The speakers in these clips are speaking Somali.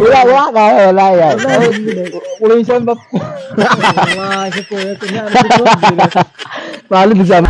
Wala wala kaya wala yan. Ulaysan ba? Maalin sama.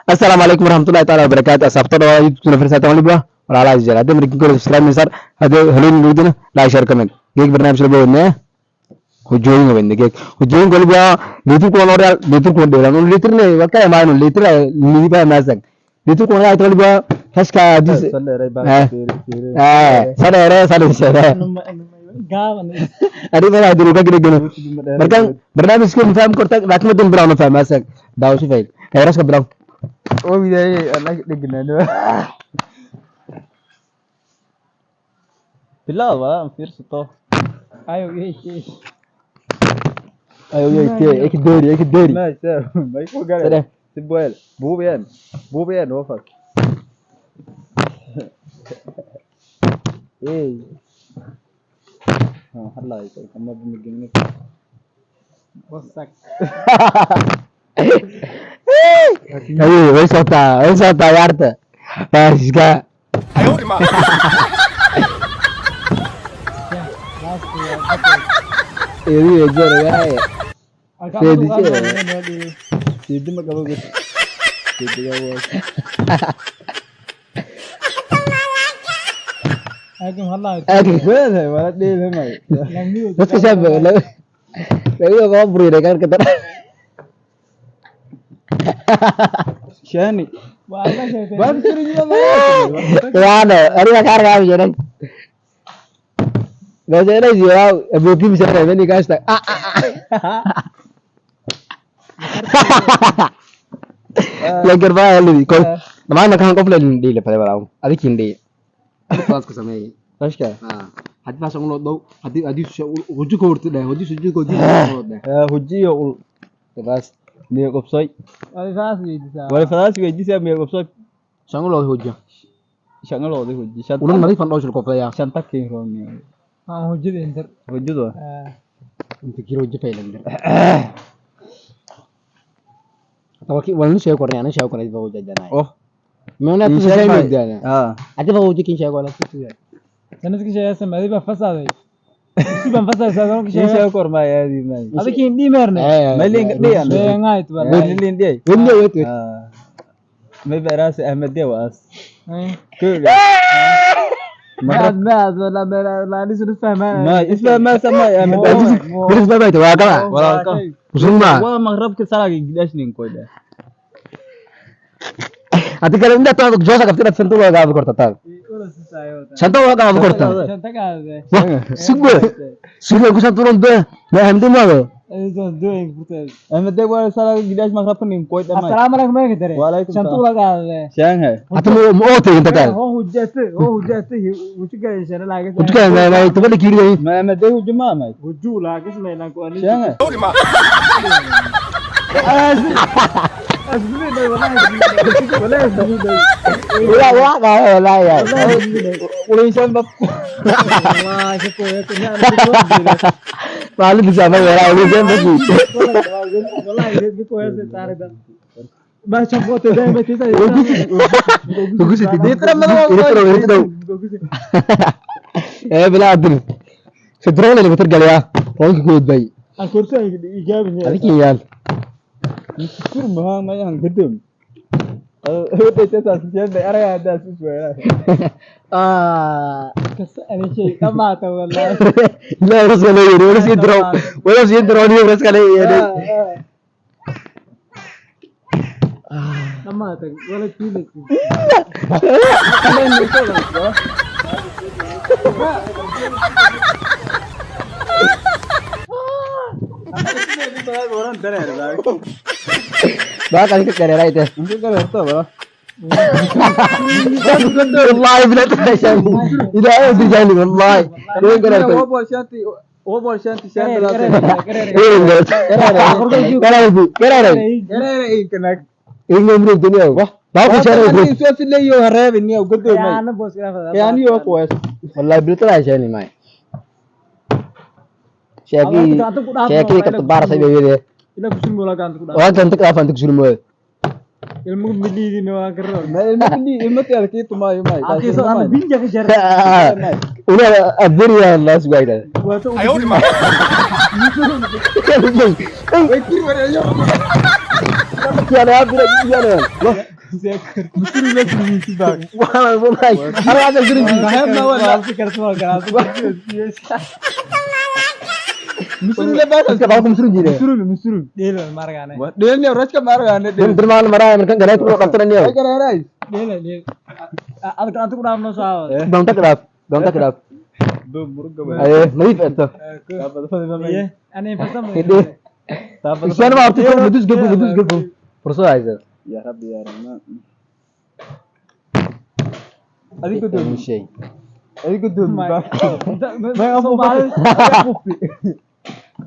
Assalaamu calaykum waraxmatullahi taala wabarakaatu. Asxaabta dhawaada YouTube na farsaata waliba walaalaha jecel. Haddii markii kore subscribe sar, haddii helin gudina like, share, comment. Geeg barnaamij laba wadnaa hujooyin wadna geeg hujooyin waliba litir kuwan oreal litir kuwan dheeran un litir ne wakka imaanu litir liba maasan litir kuwan ay waliba rashka hadis eh eh sadere sadere arrimaha hadii ka gina markan barnaamijka ma fahmi kartaa, laakiin madan bilaw ma fahmasan daawasho fayl ay rashka bilaw. Owidaye anaga dhegnano. Bilaw aan fiirsato. Ayo yo ek deri ek deri. May ku gare. Sare. Sibuel, buubiyan. Buubiyan wafak. Ey. Ha, halla kama bimigin. Ayo way socotaa, way socotaa ciyaarta baariska. Eedi jeeraya. Siidi ma qabo gud. Siidi ga waa. Weedahay wala dheelamay. Dadka shaab laga qabo buriray karka dar. Shani. Baad Yaano ariga kaarka aan jeeray Gajeeray jiraa aboki bisharay meni kasta ah ah la garba halidi kol dhamaan markaan qof leelin dhiile fadhi walaaw adikin dhiil taas ku sameeyay. Rashka. Ah, hadii faas ugu dhow hadii hadii hujo ka horta dhahay hadii sujuud ka horta Eh, hujiyo ul taas miya qobsay. Wala fadaas weydiisaa miya qobsay. Shangulo hujo. Shangalooda huji. Shanta. Ulan nadiif aan dhowshil qofaya. Shanta kiin rooniyo. Hujido. Inta kiro hujo faylan dir tawaki wala sheego kornay ana sheego kornay baa hujo janay. Oh. Meena tu sheego mugdaana. Ah. Hadii baa hujo kin sheego wala tu sheego. Ii sheeg kor ma yaadi ma. Malin dhiyan. Malin dhiyay. Weli weli. Ah. May baraas Ahmed Dewas. Kuga. Ma isla ma samay Ahmed Dewas. Bilis baa bayta waa kala. Walaalka. Musulma. Waa maqrabka salaaga gidashnin koyda. Hadii kale inta taad joosa qabtay santu waa gaab korta taad. Santa waa gaab korta. Wah, sigbe. Sigbe ku santu ron ma hamdi ma do. Ahmed Dewas salaaga gidash maqrabka nin koyda ma. Waalaikum salaam. Shanghai. Hata mo oo tegin taad. Utuka ma ma tabada kiiriday. Ma Ahmed Dewas jumaa ma. Shanghai. Wala wala kaya wala yan. Ulaysan ba? Maalin sama wala wala yan ba. Eh bila adil. Sidroole lagu targaliya. Roolka guud bay. Adikin yaal. Kur ma ma yan gadum. Wada taas shanday araga hadaas is weeraa. Ah. La rasul yiri wala sii diro. Wala sii diro ni rasul kale yiri. Baa kan ka kareeray te. والله بلا تشاني إذا أنا تجاني والله وين قررت وين قررت قررت قررت إنه من الدنيا ما في شيء. والله بلا تشاني معي شاكي شاكي كتبارة سيبي. Ila kusin mola gacanta ku dhaaf. Waa kan tag dhaafan tag surmooy. Ilmuhu midhiidina waa garro. Ma ilmo bili ilmo tiyaal kii tumaayo may. Akiiso ana binja ka jar. Una abdiriya Allah subhanahu Wato Way kir wareeyo. wa ta'ala. Ya abdiriya ya. Musuri la surmiisi baa. Wala wallahi. Ana hada surmi. Ma wala. Karto waa garaad. Musuru la baa. Iska baa kum surmi jire. Musuru musuru. Dheel margaane. Dheelni rajka maargaane Dum dheel. dirmaan maraa markan garay ku qabtananiyo. Ay gareeray. Dheel dheel. Aad gacanta ku dhaaf noo soo. Doon tag dhaaf. Doon tag dhaaf. Do muruga. Aye, nadiif eto. Iye, ani fasam. Hidde. Ishaan ma arti mudus gafu mudus gafu. Fursad haysa. Ya Rabbi ya Rahman. Adigu doomi. Shay. Adigu doomi ba. Ma afuufay.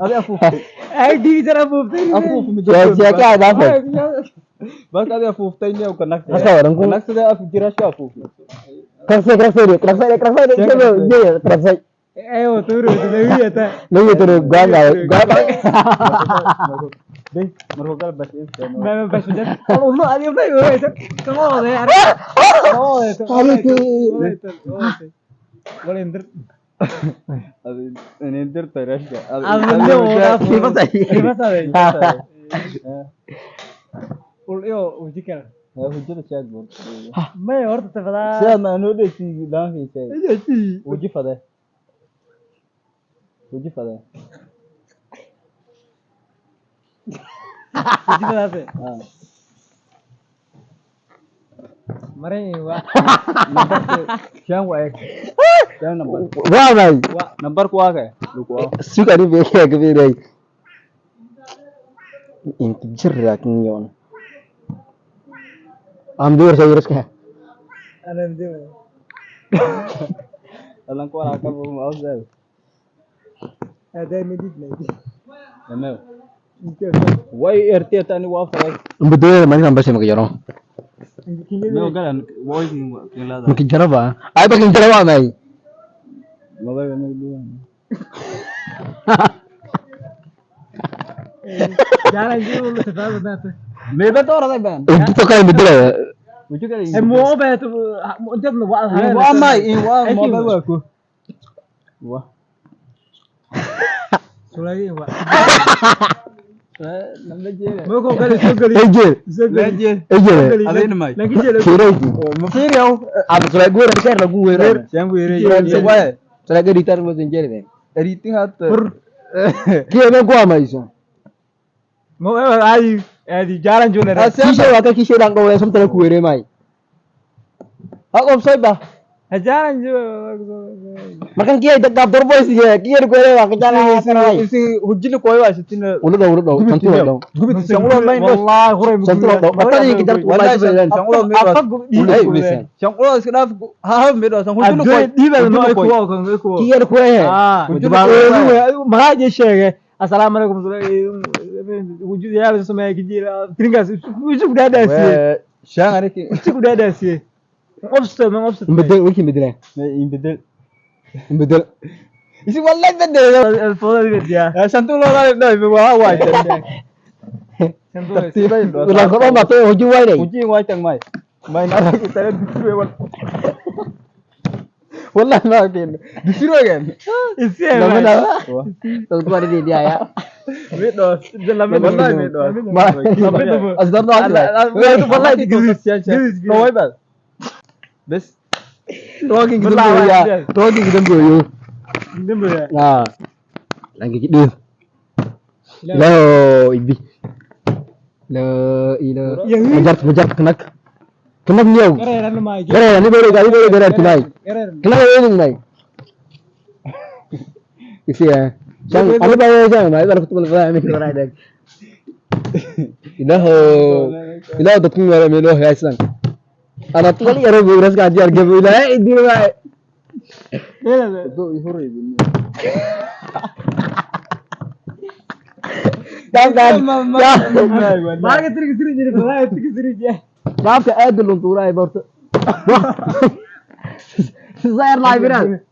Adi afuuftay. Ay digi jara afuuftay. Afuuf mi Ya ya ka dhaaf. Bas adi afuuftay ne ka nagtay. Hasa waran ku. Nagtay af jirasha afuuf. Kraksay kraksay kraksay kraksay kraksay kraksay. Ay oo tuuru leeyata. Leeyo turu go'aan go'aan. Dey markuu gal bas inta. Ma ma bas jad. Allah adi ma way kama wada ara. Kama wada. Wala indir. Adi indir tarashka. Adna wada Kifasay. Kifasay. Ul iyo wajikal. Hujjada sheeg bur. Ma horta tafadaa. Sidaad ma noo dheesi dhaanfi sheeg. Wuji fade. Wuji fade. Wajikalaase. Ah. Maray waa. Shan waa eeg. Shan number. Waa may. Number ku waa kay. Luku waa. Sug ani beekaa kabiray. Inta jir laakiin yoon. Am door soo yaraska. Ana mdiwa. Alan ku wala ka bu ma awsay. Aday midid leeydi. Dhamee. Way ertay tani waa faray. Mbadooyada maalintan bashay maka jaro. Meo galan way kinlaada. Maka jaro ba? Ay ba kin jaro waa may. Madaga naga duwan. Jaalan jiru la tafaado daata. Meeba dooraday baan. Inta kale beddelaya. Wuji kale. Ay muu baa inta waa Waa may in waa mobile waa ku. Waa. Sulay waa. Lama jeeda. Ma ko kale soo gali. Ejel. Soo gali. Leje. Ejel. Adayna may. Laakiin jeelo. Kireji. Ma fiiriyow. Ab sulay guur sheer lagu weerar. Shan weeray. Waa. Sulay gari tar mo sinjeer. Aritin hat. Kii ma ku amayso. Mo ay ay jaalan juule. Kishay waa ka kishay dhan qowlay sabta ku weeray may. Ha qobsay ba. Jaalan juule. Markan kii ay dagaab dorboys kii yar ku weeray waa ka jaalan. Isi hujili kooy waa sitina. Ula dhow ula dhow santu ula dhow. Gubit shan ulo may. Wallahi huray. Santu ula dhow. Qatadii ki dartu Wallahi wallahi shan ulo may. Ula Shan ulo iska dhaaf ha ha mid oo san hujili kooy. Dhiibada ma ay kuwa kan ay kuwa. Kii yar ku weeray. Ah. Maxaa je sheegay? Assalaamu calaykum. Wujud yaal sameeyay kijira. Tirinkaas isku dhaadhaasiyay. Shan aniki. Isku dhaadhaasiyay. Qofsta ma qofsta. Bedel wixii bedel. In bedel. Bedel. Isi wallahi bedel. Foodada bediya. Shan ulo la waa waa. Tartiibay. Ula ko ma to huji waynay. Huji waa tang may. May na tare dusuru wal. Wallahi ma keen. Dusuru again. Isi Lama na. Dadku waa idin diyaaya. Mid oo wallahi mid oo. Ma asdar no asdar. Wallahi No way bad. Bes. Roogin dambeeyo. Roogin dambeeyo. Dambeeyo. Ah. Lagi kidif. Lo ibi. La ila. Majarт majarт knak. Knak niyow. Gareeran ma. Gareer ni bere gari bere gareer timay. Knak weydin may. Isi ya. Shan ani ba shan ma idar kutubal faa min waraay dag. Ilaho. Ilaho dadku wara meelo haysan. Ana tuwal yaro buuras ka diyaar gabo ilaahay idin waa. Do i horay. Dan dan. Maaga tirinka sirin jiray wallahi tirinka sirin jiray. Qaabka aad loo tuuray borto. Zair laay biraan.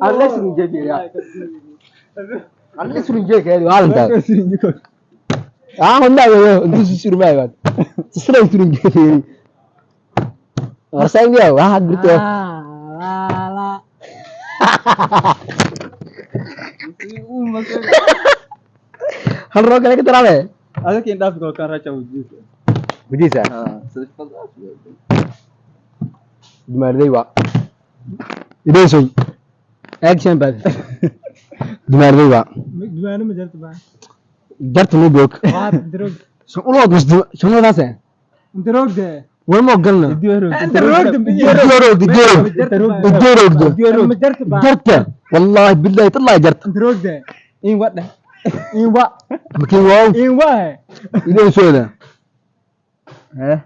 Alle surunje ya. Alle surunje kale waalantaa. Ah, honda yo, intu surmay baad. Sisra surunje. Warsan yo, wah gurto. La la. Hal roo kale ka daraabe. Adalka indhaaf koo ka raja wujiisa. Gudiisa. Dumaarday waa. Ideysoy. Action bad. Dumaarday waa. Duwaano ma jarta baa. Jarta nu boog. Waa drog. Shan ulood mas shan ulood Drog de. War ma ogolna. Drog de. Idiroogdo, idiroogdo. Idiroogdo. Ma jarta baa. Jarta. Wallahi billahi tallahi jarta. Drog de. In wadha. In wa. Makin wow. In wa. Ideysoda. Eh.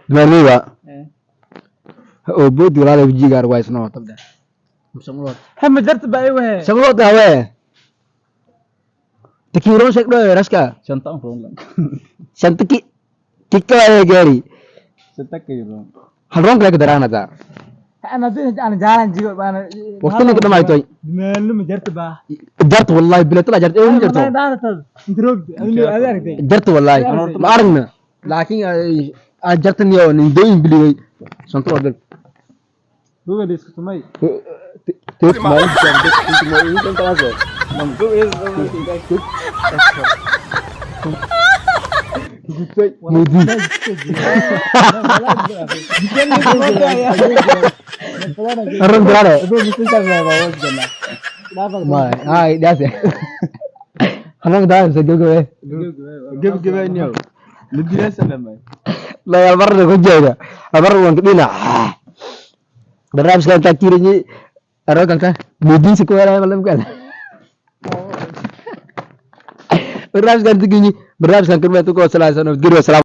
Dumaarday waa. Oo boodi walaal wajiga arwaa isna tabda. Shan ulood. Ha ma jarta baa ay wahe. Shan ulood hawe. Takiron sheeg dhow raska. Shanta roon lang. Shanta ki kikka waa gaari. Shanta kayro. Hal roon kale ka daraanada. Ana bin ana jaalan jigo ana. Waqtina ka dhamaaytoy. Duwaano ma jarta baa. Jarta wallahi billahi tallahi jarta. Ee jarta. Drog de. Adiga aragtay. Jarta wallahi. Ma aragna. Laakiin jartan iyo nindooyin biliyay. Shanta ulood bil. Ruga la isku tumay. Tut maalin inta kalaas. Mudi. Arran daraare. Ma, ay, daase. Hanan daraare se gabgabe. Gabgabayniyow. La dilaasana may. La albarra ku jeeda. Albarra waan ka dhina. Barnaamijkan taakirinyi arrogalka mudiinsi ku helaya malamkan. Barnaamijkan tiginyi barnaamijkan kulmeed ku salaamsan nabadgelyo.